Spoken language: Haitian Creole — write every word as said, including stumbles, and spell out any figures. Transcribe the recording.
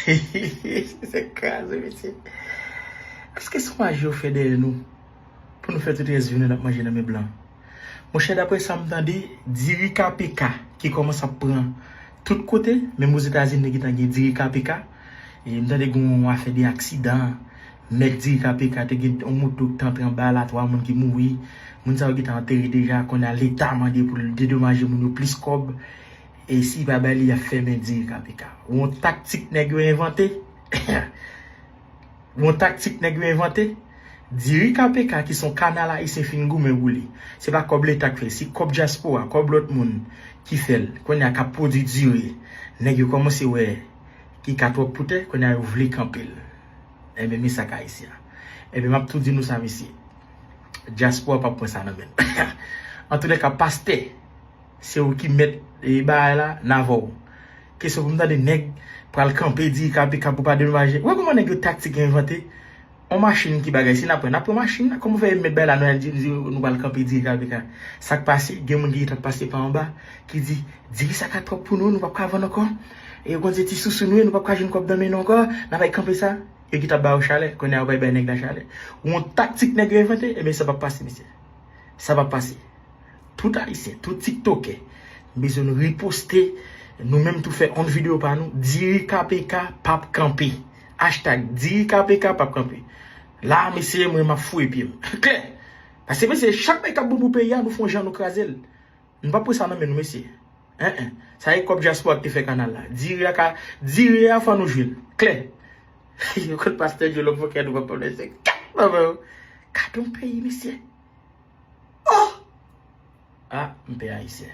Se kraze, mesye. Èske se yon maji yo fè dèyè nou pou nou fè tout rès vi nou n ap manje nan men blan? Monchè, daprè sa m tande, diri K P K ki kòmanse ap pran tout kote, menm Ozetazini te gentan gen diri K P K. E m tande gen yon afè de aksidan, mèt diri K P K te gen yon moto ki t antre anba l, twa moun ki mouri. Moun sa yo gentan antere deja, kounye a Leta mande pou l dedomaje moun yo plis kòb. E si pa bay li, y ap fèmen diri K P K. Yon taktik nèg yo envante. Yon taktik nèg yo envante. Diri K P K ki se yon kanal ayisyen fin goumen pou li. Se pa kòb Leta k fè, se kòb dyaspora, kòb lòt moun ki fè l. Kounye a k ap pwodui diri. Nèg yo kòmanse wè ki ka twòp pou tè, kounye a yo vle kanpe l. Enben, men sa k ayisyen an. Enben, m ap tou di nou sa, mesye. Dyaspora p ap pran sa nan men l. Antoulèka, pastè, se ou ki mèt e bagay la, n avè w. Kesyon pou m tande nèg pral kanpe diri K P K pou pa dedomaje. Wè kòman nèg yo taktik envante. On machin ki bagay, si n ap pran, n ap pran machin nan. Kòman fè yo mèt bagay la, nou al di, di nou pral kanpe diri K P K? Sa k pase? Gen moun ki t ap pase pa anba, ki di, diri sa ka twòp pou nou, nou p ap ka vann ankò. E yo konn se ti sousou nou ye, nou p ap ka jwenn kòb nan men nou ankò, n ap al kanpe sa. Yo ki t ap ba yo chalè, kounye a yo pa bay nèg la chalè. Yon taktik nèg yo envante, enben sa p ap pase, mesye. Sa p ap pase. Tout ayisyen, tout tiktokè, m bezwen nou riposte, nou menm tou fè yon videyo pa nou, diri K P K p ap kanpe. Hashtag diri K P K p ap kanpe. La, mesye, mwen m ap fouye pye m. Klè. Paske, mesye, chak bagay k ap bon pou peyi a, nou fè yon jan nou kraze l. Nou p ap pran sa nan men nou, mesye. En, en. Sa e kòb dyaspora ki te fè kanal la. Diri a ka, diri a fò nou jwe l. Klè. Yo konn pastè Djolo fò kè nou pa pwomèse. Kat manman yo. Gade yon peyi, mesye. Oh! Ah, m pè ayisyen.